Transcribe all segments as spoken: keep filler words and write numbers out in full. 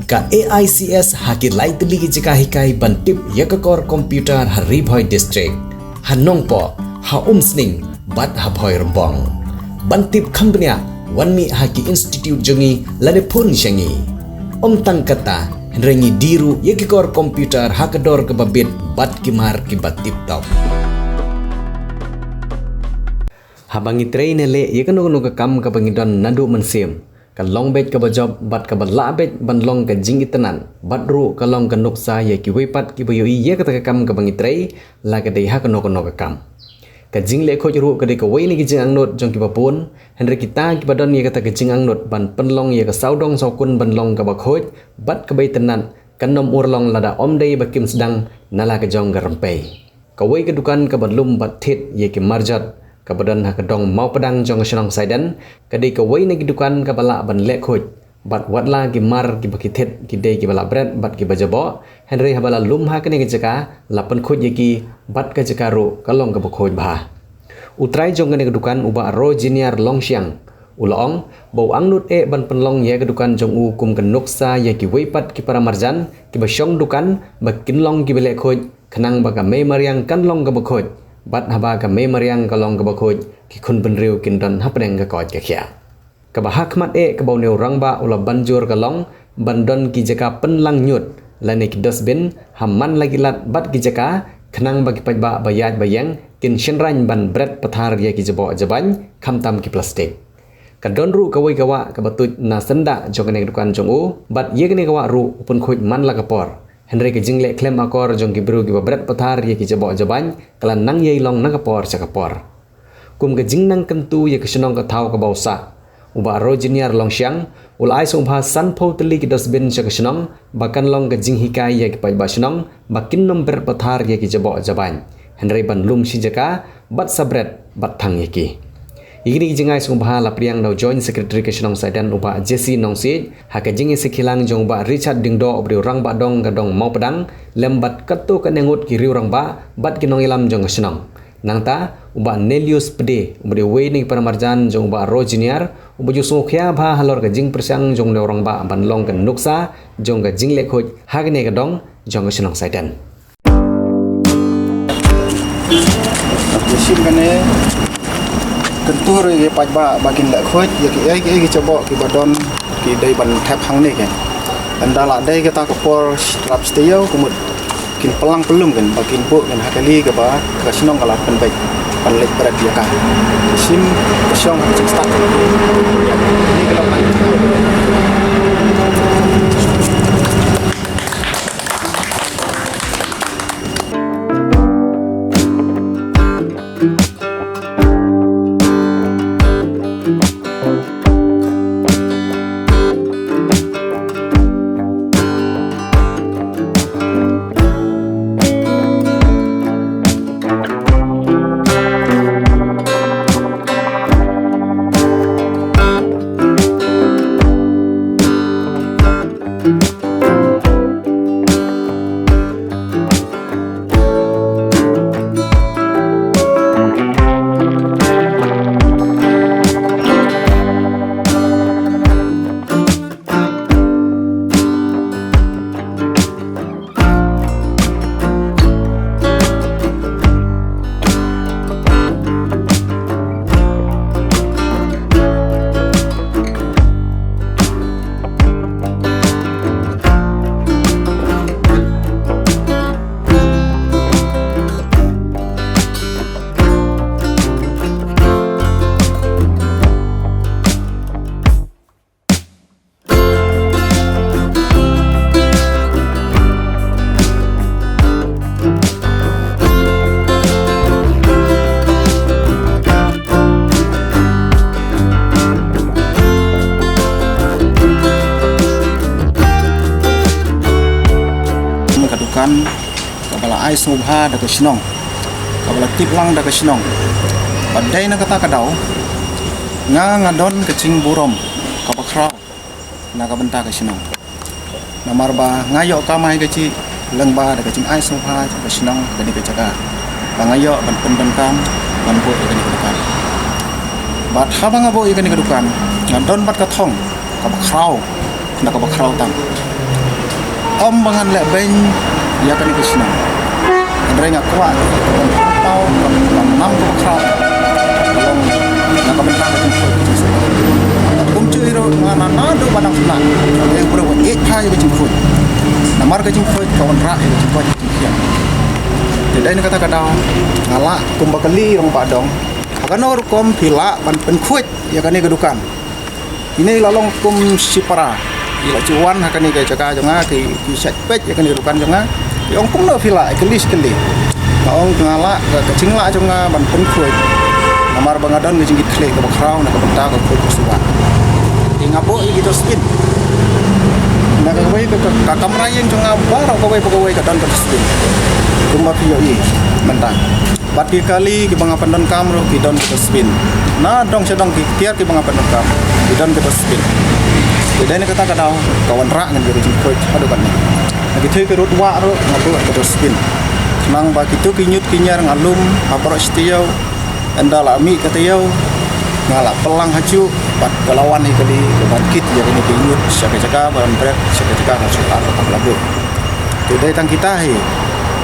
Ka A I C S ha ki lai tylli ki jaka hikai ban tip ïa ka kor computer ha Ri Bhoi District, ha Nongpoh, ha Umsning bad ha Bhoirymbong. Ban tip kham bniah, wan mih ha ki institute jong ngi lane phone sha ngi. Ym tang kata, hynrei ngi die ruh ïa ki kor computer ha ka dor kaba bit bad ki mar kiba tip top. Haba ngi trei ne leh ïa kano kano ka kam kaba ngi don naduh mynsiem, ka long beit kaba jop bad kaba lah beit ban long ka jingitynnad, bad ruh ka long ka nuksa ïa kiwei pat kiba ïohi ïa kata ka kam kaba ngi trei, la ka dei ha kano kano ka kam. Ka jingleh khuid ruh ka dei kawei na ki jingangnud jong kiba bun, hynrei kita kiba don ïa kata ka jingangnud ban pynlong ïa ka sawdong sawkun ban long kaba khuid bad kaba itynnad, kan ym urlong lada ym dei ba kim sdang na la ka jong ka rympei. Kawei ka dukan kaba lum bad thied ïa ki marjot, kaba don ha ka dong Mawpadang jong ka shnong Saiden, ka dei kawei na ki dukan kaba lah ban leh khuid, bad watla ki mar kiba ki thied ki dei kiba la bret bad kiba jaboh, hynrei haba la lum ha kane ka jaka, la pynkhuid ïa ki, bad ka jaka ruh ka long kaba khuid bha. U trai jong kane ka dukan, u Bah Rojiniar Longshiang, u la ong ba u angnud eh ban pynlong ïa ka dukan jong u kum ka nuksa ïa kiwei pat ki para marjan kiba shong dukan ba kin long kiba leh khuid, khnang ba ka mei mariang kan long kaba khuid, bad haba ka mei mariang ka long kaba khuid, ki khun bynriew kin don hapdeng ka koit ka khiah. Kaba ha khmat eh kaba une u rangbah u la ban jur ka long ban don ki jaka pynlang ñiut lane ki dustbin ha man la ki lad bad ki jaka, khnang ba ki paidbah ba ïaid ba ïeng kin shynrang ban bret pathar ïa ki jaboh jabain, khamtam ki plastik. Ka don ruh kawei ka wah kaba tuid na syndah jong kane ka dukan jong u, bad ïa kane ka wah ruh u pynkhuid man la ka por. Hynrei ka jingleh khlem akor jong ki briew kiba bret pathar ïa ki jaboh jabain, ka la nang ïai long na ka por sha ka por. Kum ka jingnang kyntu ïa ka shnong ka thaw kaba u sah, u Bah Rojiniar Longshiang u la ai sngewbha sanphew tylli ki dustbin sha ka shnong, ba kan long ka jinghikai ïa ki paidbah shnong ba kin ym bret pathar ïa ki jaboh jabain, hynrei ban lum shi jaka bad sa bret bad thang ïa ki. Ïa kine ki jingai sngewbha la pdiang da u Joint Secretary ka shnong Saiden, u Bah Jesse Nongsiej, ha ka jingïasakhielang jong u Bah Richard Diengdoh, uba dei u rangbah dong ka dong Mawpadang, lem bad katto katne ngut ki riew rangbah bad ki nongïalam jong ka shnong. Nangta u Bah Nelius Pde, uba dei uwei na ki para marjan jong u Bah Rojiniar, uba ju sngewkhia bha halor ka jingpyrshang jong une u rangbah ban long ka nuksa jong ka jingleh khuid ha kane ka dong jong ka shnong Saiden. Shim kane, kyntu ruh ïa ki paidbah ba kin leh khuid ïa kiei kiei ki jaboh kiba don, ki dei ban thep hangne kein. Ynda la dei kata ka por shlap shtiew, ka mut kin pynlang pynlum kein, ba kin buh kein ha kali kaba ka shnong ka la pynbeit ban leit bret ïa ka. Shim ka shong ka jingstad. Kali ka la pynbeit. Ka dukan kaba la ai sngewbha da ka shnong, kaba la tip lang da ka shnong. Bad dei na kata ka daw nga, nga don ka jingburom kaba khraw na ka bynta ka shnong. Namar ba nga ïoh kamai ka jinglyngba da ka jingai sngewbha jong ka shnong, kane ka jaka ba nga ïoh ban pyndonkam ban buh ïa kane ka dukan. Bad haba nga buh ïa kane ka dukan, nga don bad ka thong kaba khraw, na kaba khraw tam. Ym ba ngan leh beiñ ïa kane ka shnong. Hynrei nga kwah ban pynpaw ka nam ka khraw. Long na ka bynta ka jingkhuid ka jingkhuid. Kumjuh ruh nga na naduh ba nang shnong. Ïa briew ba ïeit ka ïa ka jingkhuid. Namar ka jingkhuid ka wanrah ïa ka jingkhuid ka jingkhiah. Te dei na kata ka daw nga lah kumba kali rangbah dong. Ha kano rukom phi lah ban pynkhuid ïa kane ka dukan. Ine i la long kum shipara. I la ju wan ha kane ka jaka jong nga, ki, ki shait peit ïa kane ka dukan jong nga. I ong kumno phi lah, i kylli shi kylli. Nga ong nga lah ka, ka jinglah jong nga ban pynkhuid. Namar ba nga don ka jingkitkhlieh kaba khraw na ka bynta ka khuid ka suba. I nga buh ïa ki dustbin. Na kawei ka, ka, ka kamra ïing jong nga baroh kawei pa kawei ka don ka dustbin. Kumba phi ïohi mynta. Bad ki kali kiba nga pyndonkam ruh ki don ki dustbin. Na dong sha dong ki tiar kiba nga pyndonkam ki don ki dustbin. Te dei na kata ka daw ka wanrah ngan ïa ka jingkhuid haduh katne. Na kito ki rud wah ruh nga buh ka dustbin. Khnang ba kito ki ñiut ki ñiar nga lum ha baroh shi taïew. Ynda la mih ka taïew nga la pynlang ha juh bad ka la wan hi kali ka ban kit ïa kine ki ñiut sha ka jaka ban bret sha ka jaka ka shu ar ka la buh. Te dei tang kita hi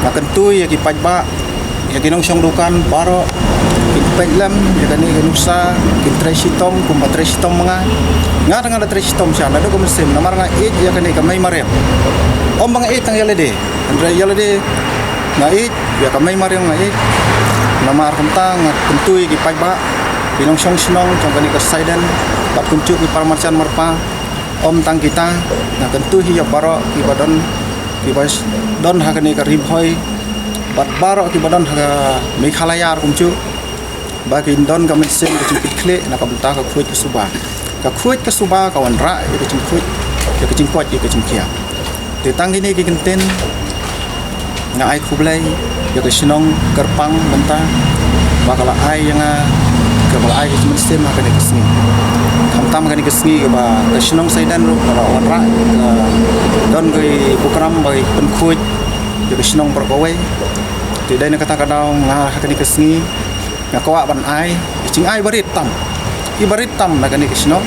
nga kyntu ïa ki paidbah ïa ki nongshong dukan baroh kin peit lem ïa kane ka nuksa kin trei shitom kumba trei shitom ma nga. Nga tang nga da trei shitom sha naduh ka mynsiem namar nga ïeit ïa kane ka mei mariang. Ym ba nga ïeit tang ïa lade hynrei ïa lade nga ïeit ïa ka mei mariang nga ïeit. Namar kumta nga kyntu ïa ki paidbah ki nongshong shnong jong kane ka Saiden bad kumjuh ki para marjan marpa. Ym tang kita nga kyntu hi ïa baroh kiba don kiba don ha kane ka Ri Bhoi bad baroh kiba don ha Meghalaya kumjuh ba kin don ka mynsiem ka jingkitkhlieh na ka bynta ka khuid ka suba. Ka khuid ka suba ka wanrah ïa ka jingkhuid ïa ka jingkoit ïa ka jingkhiah. Te tang kine ki kyntien nga ai khublei ïa ka shnong kyrpang mynta ba ka la ai ïa nga kaba la ai ka jingmynsiem ha kane ka sngi. Khamtam ha kane ka sngi kaba ka shnong Saiden ruh ka la wanrah ka don ka program ba ka pynkhuid ïa ka shnong baroh kawei. Te dei na kata ka daw nga ha kane ka sngi nga kwah ban ai i jingai barit tam i barit tam na kane ka shnong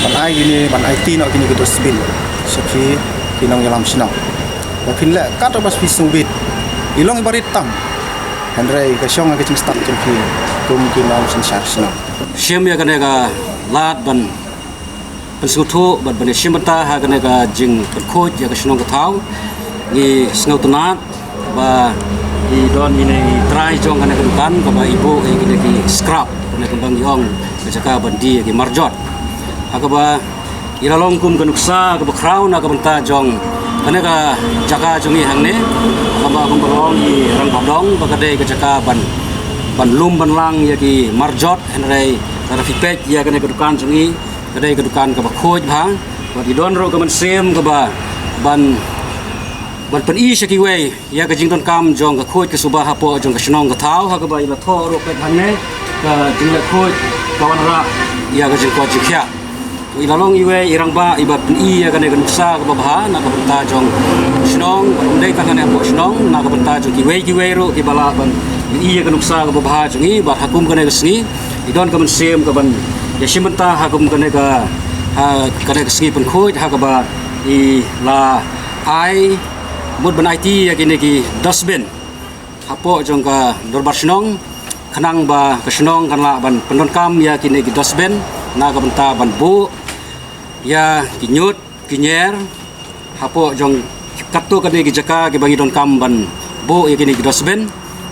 ban ai kine ban aiti noh kine ki dustbin sha ki ki nongïalam shnong. Ba phin leh katba phi sngewbit i long i barit tam hynrei ka shong ha ka jingstad jong phi kum ki nongsynshar shnong. Shim ïa kane ka lad ban pynsngewthuh bad ban ïashim bynta ha kane ka jingpynkhuid ïa ka shnong ka thaw. Ngi sngewtynnat ba i don ine i trai jong kane ka dukan kaba i buh ïa kine ki scrap kane kumba ngi ong ka jaka ban die ïa ki marjot. Ha kaba i la long kum ka nuksa kaba khraw na ka bynta jong kane ka jaka jong ngi hangne. Kaba kumba long i rangbah dong ba ka dei ka jaka ban ban lum ban lang ïa ki marjot hynrei lada phi peit ïa kane ka dukan jong ngi ka dei ka dukan kaba khuid bha. Bad i don ruh ka mynsiem kaba ban ban pyni sha kiwei ïa ka jingdonkam jong ka khuid ka suba hapoh jong ka shnong ka thaw ha kaba i la thoh ruh peit hangne ka jingleh khuid ka wanrah ïa ka jingkoit jingkhiah. I la long iwei i rangbah iba pyni ïa kane ka nuksa kaba bha na ka bynta jong shnong bad um dei tang kane hapoh shnong na ka bynta jong kiwei kiwei ruh kiba lah ban pyni ïa ka nuksa kaba bha jong i bad ha kum kane ka sngi i don ka mynsiem ka ban ïashim bynta ha kum kane ka ha kane ka sngi pynkhuid ha kaba i la ai mut ban aiti ïa kine ki dustbin hapoh jong ka dorbar shnong khnang ba ka shnong kan lah ban pyndonkam ïa kine ki dustbin na ka bynta ban buh ïa ki ñiut ki ñier hapoh jong katto katne ki jaka kiba ngi donkam ban buh ïa kine ki dustbin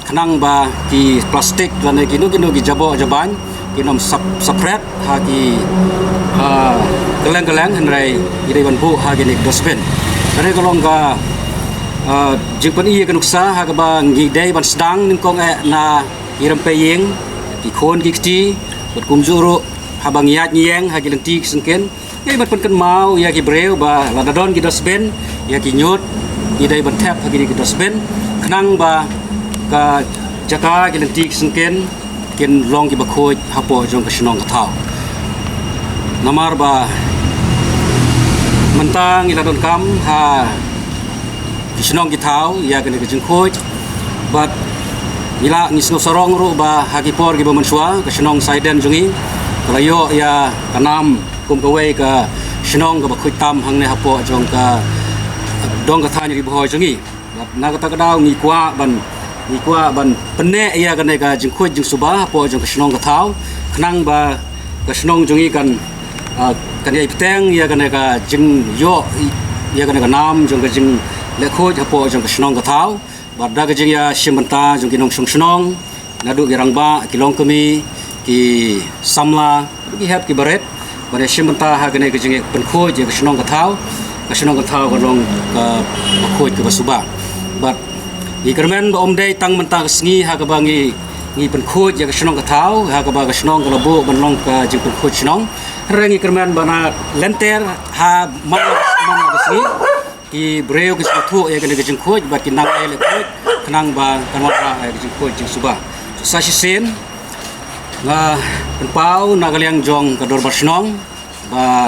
khnang ba ki plastik lane kino kino ki jaboh jabain kin ym sap- sapret ha ki ha kylleng kylleng hynrei ngi dei ban buh ha kine ki dustbin. Kane ka long ka ah, jingpyni ïa ka nuksa ha kaba ngi dei ban sdang nyngkong eh na ki rympei ïing ki khun ki kti bad kumjuh ruh haba ngi ïaid ngi ïeng ha ki lynti ki syngkien. Ngi ban pynkynmaw ïa ki briew ba lada don ki dustbin ïa ki ñiut ngi dei ban thep ha kine ki dustbin khnang ba ka jaka ki lynti ki syngkien kin long kiba khuid hapoh jong ka shnong ka thaw. Namar ba mynta ngi la donkam ha ki shnong ki thaw ïa kane ka jingkhuid bad ngi la ngi sngewsarong ruh ba ha ki por kiba mynshuwa ka shnong Saiden jong ngi ka la ïoh ïa ka nam kum kawei ka shnong kaba khuid tam hangne hapoh jong ka dong ka thaiñ Ri Bhoi jong ngi. Bad na kata ka daw ngi kwah ban, ngi kwah ban pynneh ïa kane ka jingkhuid jingsuba hapoh jong ka shnong ka thaw, khnang ba ka shnong jong ngi kan, ah, kan ïai bteng ïa kane ka jingïoh ïa kane ka nam jong ka jingleh khuid hapoh jong ka shnong ka thaw. Bad da ka jingïashim bynta jong ki nongshong shnong, naduh ki rangbah, ki longkmie, ki samla, ki hep ki barit, ban ïashim bynta ha kane ka jingpynkhuid ïa ka shnong ka thaw, ka shnong ka thaw kan long kaba khuid kaba suba. Bad ngi kyrmen ba ym dei tang mynta ka sngi ha kaba ngi, ngi pynkhuid ïa ka shnong ka thaw, ha kaba ka shnong ka la buh ban long ka jingpynkhuid shnong. Hynrei ngi kyrmen ba na lynter ha man, man ka sngi, ki briew ki sngewthuh ïa kane ka jingkhuid bad ki nang ïaleh khuid, khnang ba kan wanrah ïa ka jingkhuid jingsuba. Sa shisien nga pynpaw na ka liang jong ka dorbar shnong ba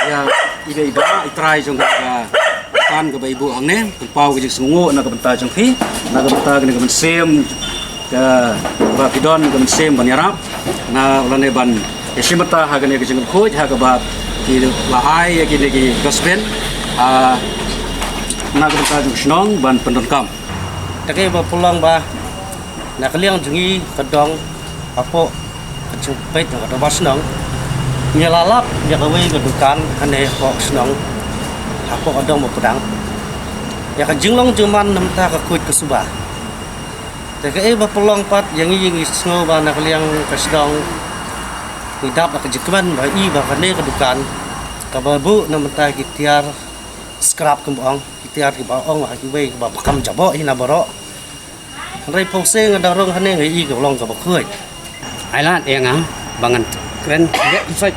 ïa i dei i bah i trai jong ka dukan kaba i buh hangne, pynpaw ka jingsngewnguh na ka bynta jong phi, na ka bynta kane ka mynsiem kaba phi don ka mynsiem ban ïarap, na lane ban ïashim bynta ha kane ka jingkhuid ha kaba ki la ai ïa kine ki dustbin, ah, na ka bynta jong ka shnong ban pyndonkam. Te kaei ba pynlong ba na ka liang jong ngi ka dong hapoh ka jingpeit jong ka dorbar shnong, ngi la lap ïa kawei ka dukan hangne hapoh shnong, hapoh ka dong Mawpdang, ïa ka jinglong jingman na bynta ka khuid ka suba. Te kaei ba pynlong pat ïa ngi, ngi sngew ba na ka liang ka shnong ngi dap da ka jingkmen ba i ba kane ka dukan kaba buh na bynta ki tiar scrap kumba ong, ki tiar kiba ong ha kiwei kiba kam jaboh hi na baroh. Hynrei pawse nga da rung hangne nga i ka long kaba khuid. Ai lad ïa nga ba ngan kren khlem sait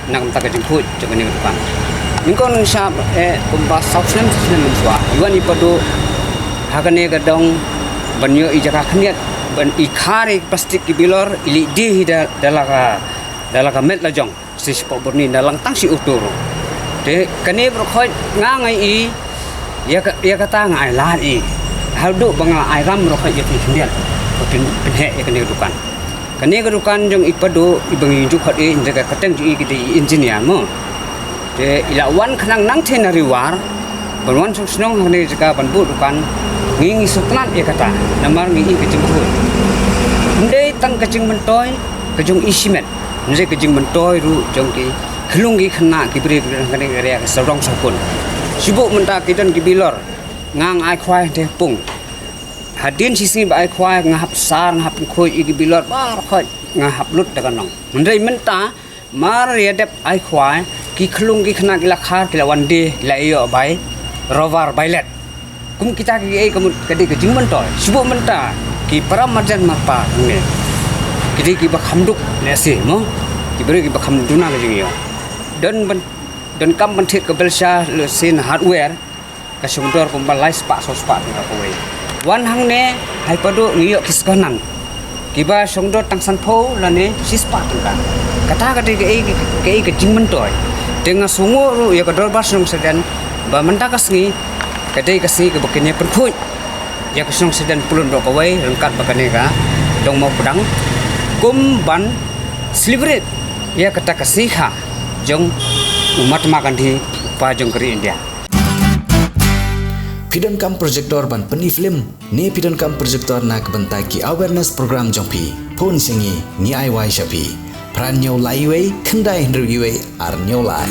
na ka bynta ka jingkhuid jong kane ka dukan. Nyngkong ngan shah eh kumba saw snem saw snem mynshuwa, i wan i Padu ha kane ka dong ban ïoh i jaka khyndiat ban i khar ïa ki plastik ki bilor, i leit die hi da, da la ka, da la ka met la jong. Shi spah bor ni na lang tang shi utur. Te kane baroh khoit nga nga i ïa ka, ïa kata nga ai lad i. Haduh ba nga ai ram baroh khoit ïa ki khyndiat ba pyn, pynheh ïa kane ka dukan. Kane ka dukan jong i Padu i ba ngi ju khot i, ynda ka kyrteng jong i ka dei i engineer mo. Te i la wan khnang nangtei na Ri War ban wan shnong shnong ha kane ka jaka ban buh dukan. Ngi ngi sngewtynnat ïa kata namar ngi i ka jingkhuid. Ym dei tang ka jingmyntoi ka jong i shimet, hynrei ka jingmyntoi ruh jong ki khyllung ki khynnah ki briew ki don ha kane ka area ka sawdong sawkun. Shu buh mynta ki don ki bilor, nga nga ai khwai hangtei ha pung. Hadien shisngi ba ai khwai nga hap sar, nga hap pynkhuid ïa ki bilor baroh khoit, nga hap lut da ka nong. Hynrei mynta mar ïa dep ai khwai, ki khyllung ki khynnah ki la khar, ki la wan die, ki la ïoh bai rover, bai let. Kum kita kiei ka mut ka dei ka jingmyntoi. Shu buh mynta ki para marjan marpa hangne, ki dei kiba kham duk lehse mo, ki briew kiba kham duna ka jingïoh. Don ban, donkam ban thied ka belsha lehse na hardware, ka shongdor kumba lai spah saw spah tyngka kawei. Wan hangne ha i Padu ngi ïoh ki second hand kiba shongdor tang sanphew lane shispah tyngka. Kata ka dei kaei, kaei ka jingmyntoi. Te nga sngewnguh ruh ïa ka dorbar shnong Saidan ba mynta ka sngi ka dei ka sngi kaba kin ïa pynkhuid ïa ka shnong Saidan pyllun baroh kawei ryngkat bad kane ka dong Mawpdang kum ban celebrate ïa kata ka sngi kha jong u Mahatma Gandhi, u kpa jong ka ri India. Phi donkam projector ban pyni film ne phi donkam projector na ka bynta ki awareness program jong phi? Phone sha ngi, ngi ai wai sha phi. Phra hynñiew lai wei, khyndai hynriew wei, ar hynñiew lai.